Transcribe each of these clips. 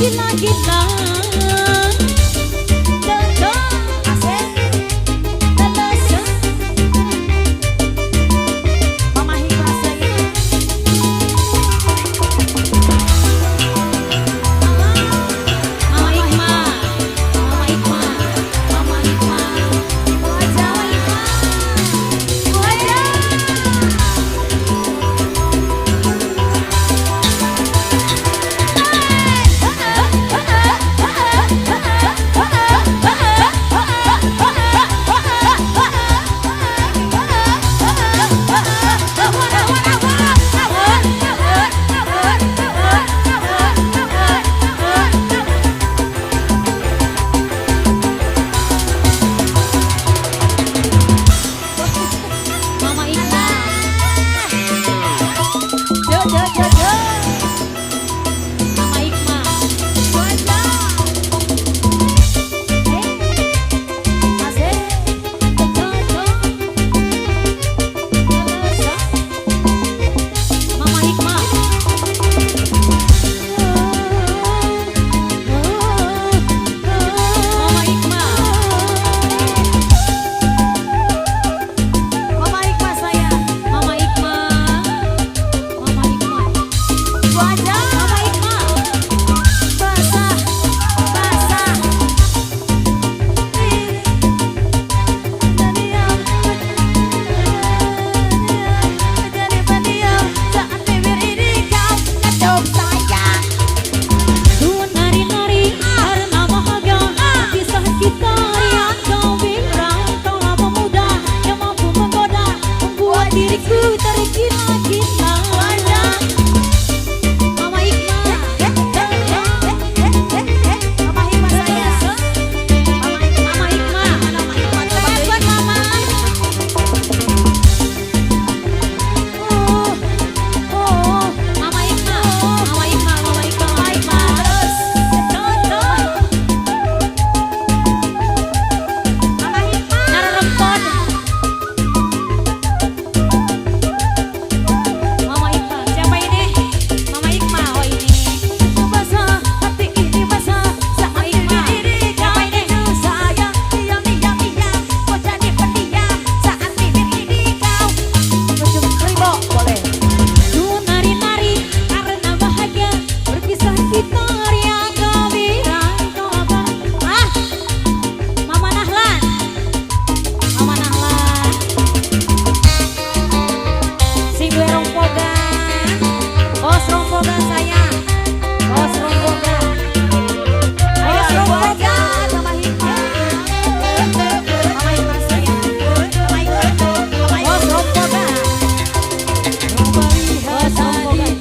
Tergila-gila. Mama Hikmah saya. Mama Hikmah, Mama Hikmah, Mama Hikmah, Ibu Haja. Mama Hikmah. Ibu Haja. Mama Hikmah. Jo jo jo jo. Mama Hikmah. Ibu Haja. Asik. Mama Hikmah. Mama Hikmah. Mama Hikmah saya. Mama Hikmah. Mama Hikmah. Ibu Haja. Mama Hikmah. Basah, basah. Jadi pendiam saat bibir ini kau ketuk saya. Ku menari-nari karena bahagia. Kisah kita yang kau bilang kaulah pemuda yang mampu menggoda, membuat diriku tergila-gila. Mama Hikmah. Mama Hikmah saya. Mama Hikmah. Mama Hikmah coba deh. Buat Mama. Oh, oh, Mama Hikmah. Mama Hikmah. Mama Hikmah. Mama Hikmah terus. Mama Hikmah. Narempon. Mama Hikmah. Siapa ini? Mama Hikmah. Oh ini. Basah, hati ini basah saat Hikmah. bibir ini kau Siapa ini? ketuk saya. Diam, diam, diam, kau jadi pendiam saat bibir ini kau. Ujung kribo boleh. Ku nari-nari karena bahagia. Berpisah kita yang kau bilang kau apa? Ah, Mama Nahlan. Mama Nahlan. Sing duwe rompogan. Bos rompogan saya. Bos rompogan. Ayo Bos Ibu rompogan. Haja, Mama Hikmah. Mama Hikmah saya. Mama Hikmah. Mama Bos Hikmah. rompogan. Bos rompogan.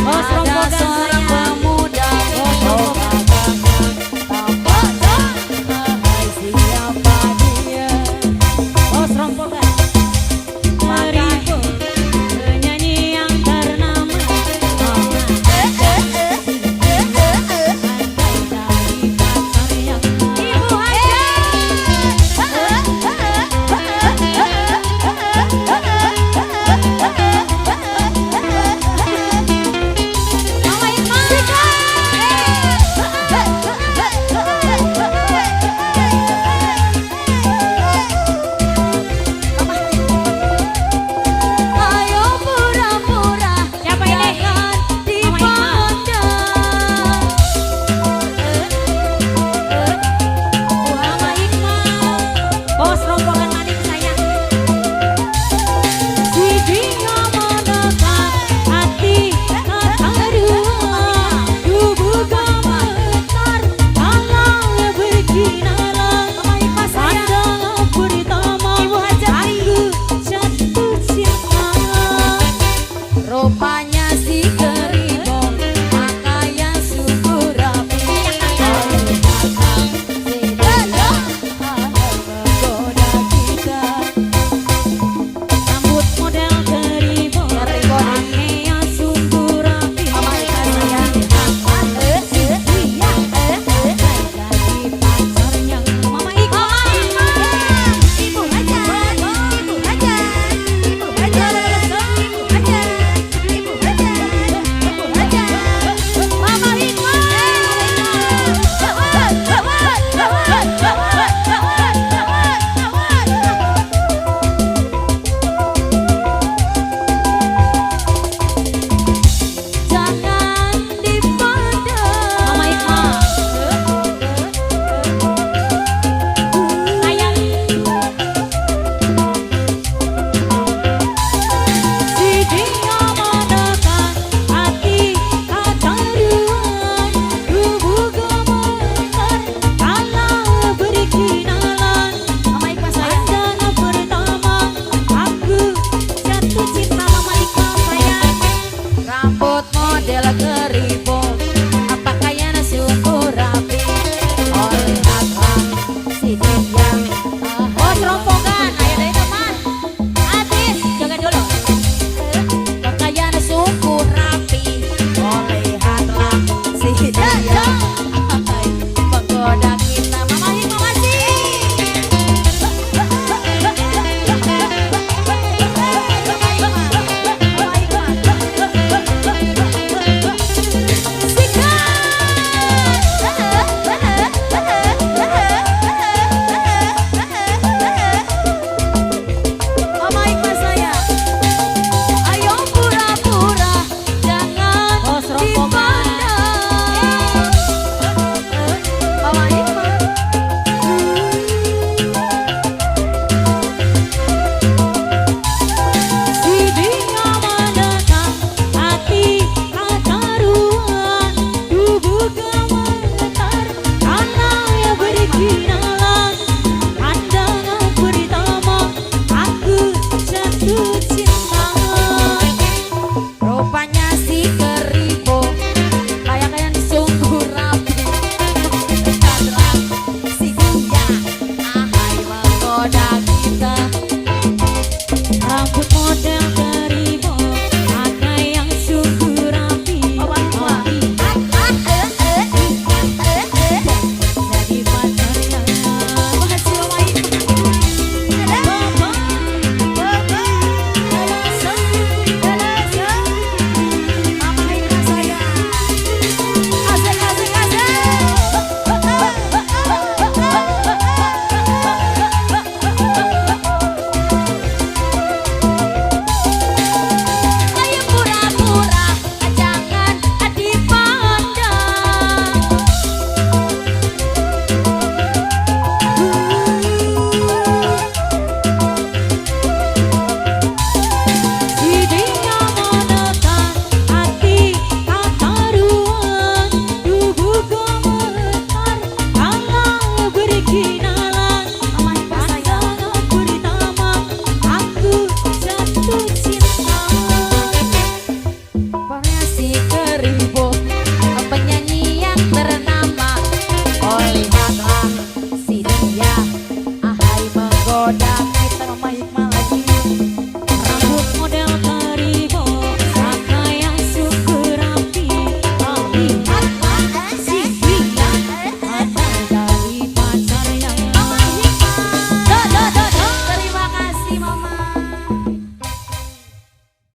Bos rompogan saya. Bos rompogan. Bos rompogan. Seribu penyanyi yang ternama. Mama andai jadi pacarnya. Ibu Haja. Mama Hikmah. Ayo pura-pura Siapa ini? jangan Mama Hikmah. dipandang. Mama Hikmah. Bos rombongan maning saya. Si dia mendekat hati kata dua. Tubuh gemetar kalau berkenalan. Mama Hikmah saya. Pandangan pertama Ibu Haja. aku jatuh cinta. Rupanya si keribo pakaian suku rapi. Lalu datang si dia menggoda kita. Rambut model keribo, Keribo. pakaian sungguh rapi. Mama Hikmah saya. Si dia andai jadi pacarnya. Mama Hikmah. Ibu Haja, Ibu Haja, Ibu Haja, Ibu Haja, Ibu Haja. Rambut model keriting.